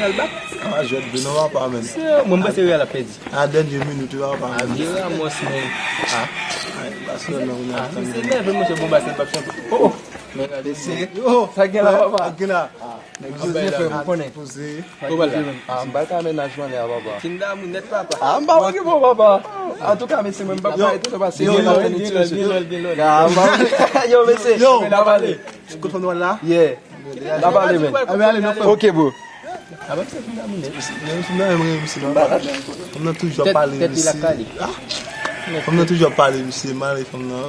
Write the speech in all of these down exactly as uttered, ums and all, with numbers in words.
Al bat. A, jwèt vre non, papa, men. Se, mwen, m panse Real ap pèdi. A, dènye minit, wi, papa, men. A, vye Ramos, men. A. Ay, Barcelona, wi, a, misye nève, monchè, bon, Barcelona p ap chanpyon. Oh, oh. Men gade. Mesye. Yo, sa gen la, papa? Sa gen la. Nèg Jozye fè pou konnen. Poze. Kòman la? A, m pa ka mennaj mwen la, papa. Kinda moun nèt, papa. A, m pa okipe w, papa. Antouka, mesye, mwen, m p ap kite sa pase. Yo, yo, gen lòl, gen lòl, gen lòl. A, m pa, yo, mesye. Yo, n a pale. Kote fòm nou la? Yeah. N a pale, men. A, men ale, nou fè. Ok, bro. A, men se fòm nan, men, men, men, men, fòm nan toujou ap pale, mesye. A, fòm nan toujou ap pale, mesye. Mare fòm nan.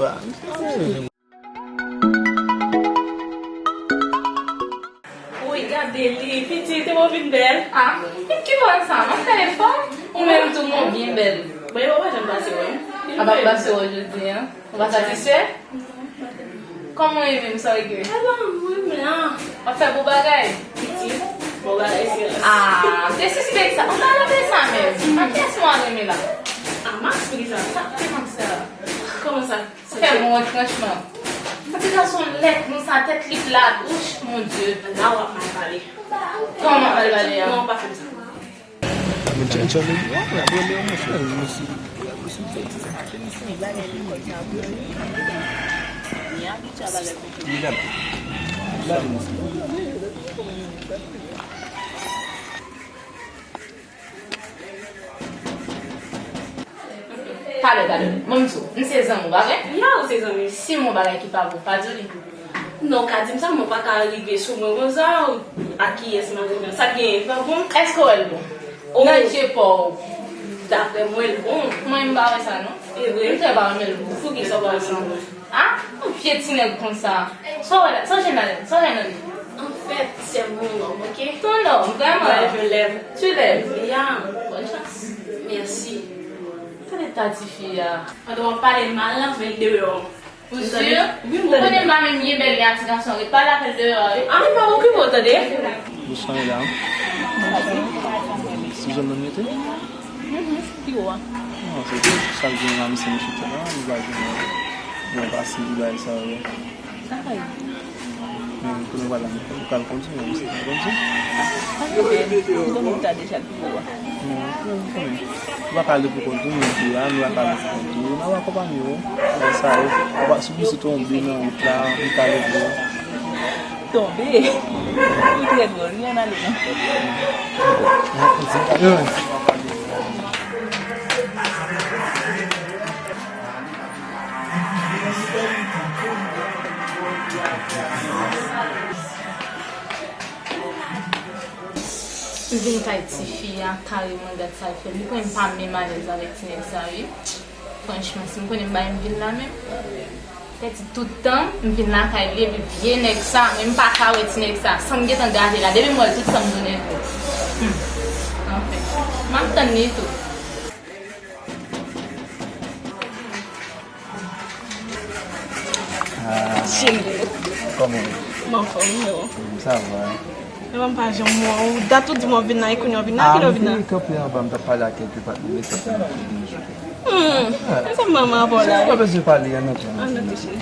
Wi, gade li, pitit, te bon vin bèl. A, ki vwa sa? M ap fè efò. Ou menm tou, m byen bèl. Bon, e papa janm pase wè m. A pa pase wè jodi a. Ou pa satisfè? Kòman w ye menm, sa w gen? E pa mwen menm la. W ap fè bon bagay? Pitit, bon bagay se. A, se sispèk sa. Ou pa raple sa menm. A kiyès mwen renmen la? A, m ap esplike sa. Sa fè m ap sa. Kòman sa? Fè m wont, franchman. Sa ti gason lèd konsa, tèt li plat. Ouch, mon Dieu. La w ap mal pale. Kòman mal pale a? Non, pa fè m sa. Mwen tchè tchè li. Abone w, mon frè. Talè, talè. Mwen, m di w, m se zanmi w, pa vre? Ya, ou se zanmi. Si m wè yon bagay ki pa bon, pa di w li. Non, w ka di m sa, men w pa ka rive sou mwen konsa, a kiyès m ap rive? Sa k genyen, li pa bon? Èske w wè l bon? Oh. Nan je pa w. Daprè mwen, l bon. Mwen, m pa wè sa, non. E vre? M trè pa renmen l bon. Poukisa w pa renmen l bon? A? Yon vye ti nèg konsa. Sa w wè la? Sa w jwenn ladan l? Sa w jwenn nan li? Anfèt, se yon nonm, ok? Yon nonm, vrèman? Wè, je lève. Tu lèves? Ya. Bonne chance. Mèsi. Tande ta tifi a. Pandan w ap pale mal la, men l deyò. Ou si? Wi, m tande. Ou konnen m pa menm byen bèl lè a ti gason ret pale avè l deyò a, wi. A, m pa okipe w, tande. Ou sonje la? Si jèn nan mete? Mhm. Pi wo a. Non, se te sa l gen la, misye, misye te la, li pa gen yon pase, li bay sa yo. Sa k ay? Men, kounye a la, nou pral kontinye, misye pral kontinye. Pa gen pwoblèm, m konnen w ta deja pi wo a. Non, non, nou konnen. Ou pa ka ale pou kont ou, nou di a, nou pa ka ale pou kont ou, n ap akonpanye w. Lè sa yo, ou pa, si w tonbe nan wout la, nou ka leve w. Tonbe. Li trè dwòl, wi, ann ale non. M vin kay tifi a, kareman, gad sa l fè. M kwè m pa menm alèz avèk ti nèg sa, wi. Franchman, si m konnen m bay m vin la menm. Pèdi tout tan, m vin lakay li, epi vye nèg sa, mwen m pa ka wè ti nèg sa, san m gentan gade la, depi m wè l tout san m tounen vre. Hmm. Anfen, m ap tann li tou. Ah, cheri. Kòman? M anfòm, yo. Sa va. Epa m pa janm wè w. Dat ou di m w ap vin la, e kounye a w vin la? Kilè w vin la? Ah, m te kanpe anba, m t ap pale ak kèk patnè, men sa fè m vin jodi. Hmm, e sa manman an pa w la. Ou pa bezwen pale, ann antre. Ann antre, cheri.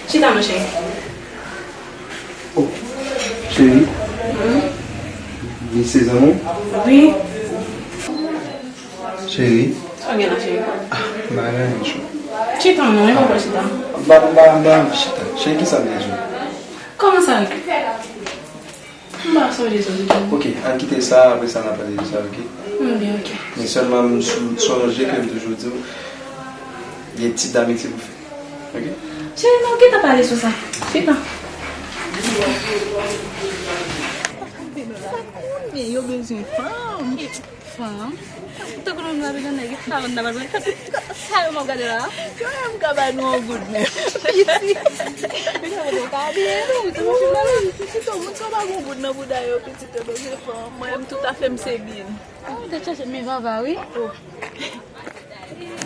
Chita, monchè. Oh, cheri. Hmm? Li se zanmi w? Wi. Cheri. Sa w gen la, cheri? Ah, m pa gen anyen, chou. Chita non, e papa chita. M pa, m pa, m pa anvi chita. Cheri, kisa m te di w? Kòman sa? M pa sonje sa ditou. Ok, ann kite sa, apre sa n a pale de sa, ok? M byen, ok. Men sèlman m sou, sonje ke m toujou di w, gen tip damitye pou fè. Ok? Cheri, nou gentan pale sou sa. Chita. Sa konnen yo bezwen fanm. Fanm? Tankou nou ap gade nèg, fanm nan pa bezwen. Sa yo m ap gade la? Yo menm ka ba nou yon goud menm. Pitit. Pitit, ou ka abiye nou, ou te manje nan la. Pitit, ou moun sa pa gon goud nan bouda yo, pitit, yo bezwen fò. Mwen menm tout afè m se bin. Ah, ou te chache men vava, wi. Oh.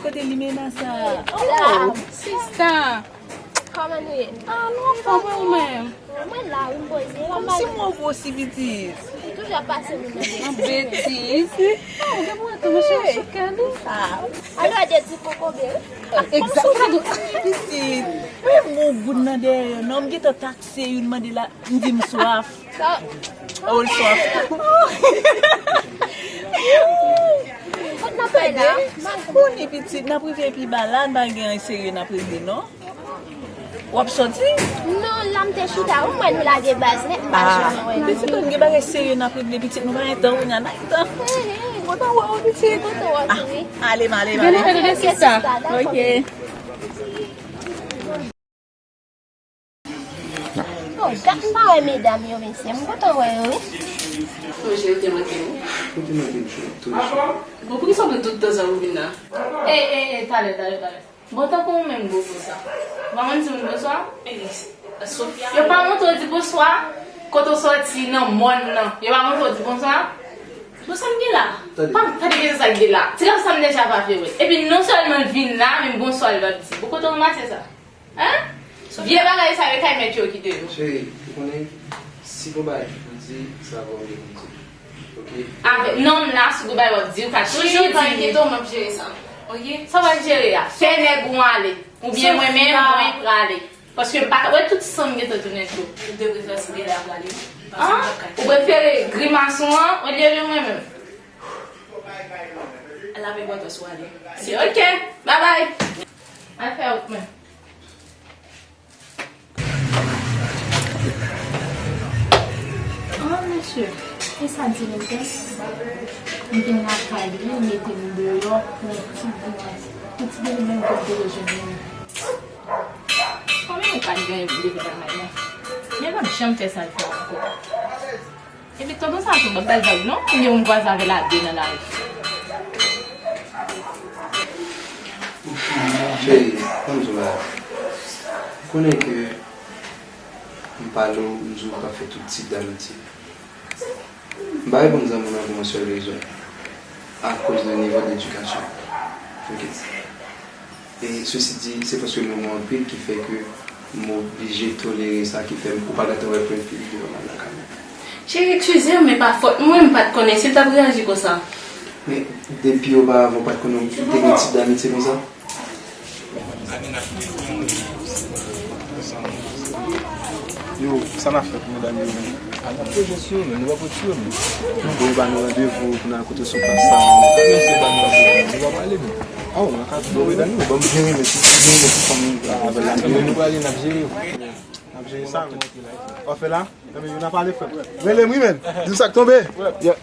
Kote limena sa? Oh, sista. Kòman nou ye? Ah, nou anfòm, wi, ou menm? Mwen la, wi, m poze. Kòmsi m wè w gwosi, pitit? Ou toujou ap pase moun nan betiz. Betiz? Ah, ou gen pou wè tou, mwen chèche kè li. Ah. Alò, de ti kokobe, wi. Egzakteman. Pitit. Mwen bon goud nan dèyè, non, m gentan takse youn mande la, m di m swaf. Sa. Oh, l swaf. Kot n ap pale la? Konnen pitit, n ap rive pi ba la, n pa gen anyen serye n ap regle, non? W ap soti? Non, la m te chita, ou m wè nou lage baz nèt, m pa janm wè nou. Pitit, nou gen bagay serye n ap regle, pitit, nou pa gen tan, kounye a n a gen tan. Kontan wè w, pitit. Kontan wè w tou, wi. Ale m ale m ale. Byen ale, sista. Ok. Oh, dat m pa wè medam yo, mesye. M kontan wè yo, wi. Monchè, yo te manke nou. Yo te manke nou, tou. Bon, poukisa w pran tout tan sa pou vin la? Ey, ey, ey, talè, talè, talè. Bon, tankou ou menm, gwo konsa. Ou pa konn di moun bonswa? Yo pa montre w di bonswa? Kote w sòti nan mòn nan, yo pa montre w di bonswa? Bon, sa m gen la? Pa, pa te gen sa k gen la. Ti lòt sa m deja pa vle wè. Epi non sèlman l vin la, men bonswa l p ap di. Bon, kote w ranmase sa? Hein? Vye bagay sa yo kay mèt yo kite yo. Cheri, ou konnen, si gon bagay ki pou di, sa vrèman gen pou di. Ok? Avèk nonm la, si gon bagay w ap di, ou ka toujou di. Cheri, pa enkyete w, m ap jere sa. Ok? Sa w ap jere a? Fè nèg ou ale. Oubyen mwen menm, mwen prale. Paske m pa ka wè tout san m gentan tounen cho. Ou te prefere si Bela prale. Ah? Ou prefere grimas ou an olye de mwen menm? Lave bòtòs ou ale. Se ok. Babay. Al fè wout mwen. Oh, mesye, e sa di nou fè? M vin lakay li, li mete m deyò pou yon ti bout, pou ti bout menm pou m te jwenn li. Kòman mwen pa t gen leve nan may mwen? Men m p ap janm fè sa l fè ankò. Epi tonton sa tou, m ap ba l vag non, oubyen yon vwazen avè l a de nan lari. Cheri, ban m di w bagay. Ou konnen ke m pale w, m di w pa fè tout tip damitye. M pa reponn zanmi w nan pou yon sèl rezon, akoz de nivo de edikasyon. Ok. E sesi di, se paske nou gen anpil ki fè ke m oblije tolere sa, ki fè m, ou pa gentan wè pwen fi li devan m al lakay mwen. Cheri, eskize m, men pa fòt mwen, m pa t konnen si l t ap reyaji konsa. Men, depi oparavan, ou pa t konnen ou te gen tip damitye konsa? Yo, sa n ap fè pou medam yo menm? A, n ap toujou sou yo menm, nou pa pot sou yo menm. Bon, yo ba nou randevou pou n al kote sou plas sa. Kòman se ba nou randevou? Nou pa pale menm. A, w nan ka di bon medam yo, ban m byen renmen, si, si byen renmen ti fanm nan avè l la. Ebyen, nou prale, n ap jere yo. N ap jere sa menm. W ap fè la? Ebyen, yo n ap pale frè. Rele m wi menm. Di m sa k tonbe. Yeah.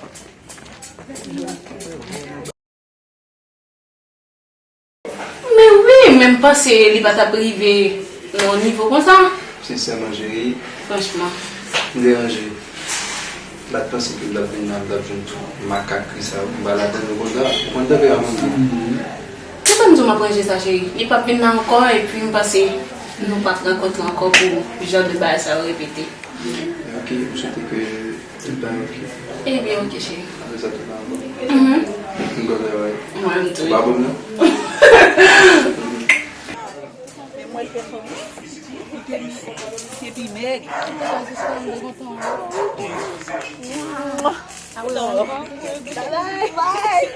Men wi, men m panse li pa t ap rive nan yon nivo konsa. Sensèman, cheri. Franchman. M deranje. M pa t panse ke m t ap vin la, m t ap jwenn tout makakri sa yo. M pa ladan yo konsa. Ou konn tanperaman m tou. Se pa m di w m ap ranje sa, cheri. Li p ap vin la ankò, epi m panse nou p ap rankontre ankò pou jan de bagay sa yo repete. Ok, m swete ke tout bagay ok. Ebyen, ok, cheri. Apre sa, tout bagay bon. Mhm. M kontan, wi. Mwen, m tou. Ou pa bon, non? Men mwen fè fanmi. Kote misye, misye pi mèg. Bye. Bye.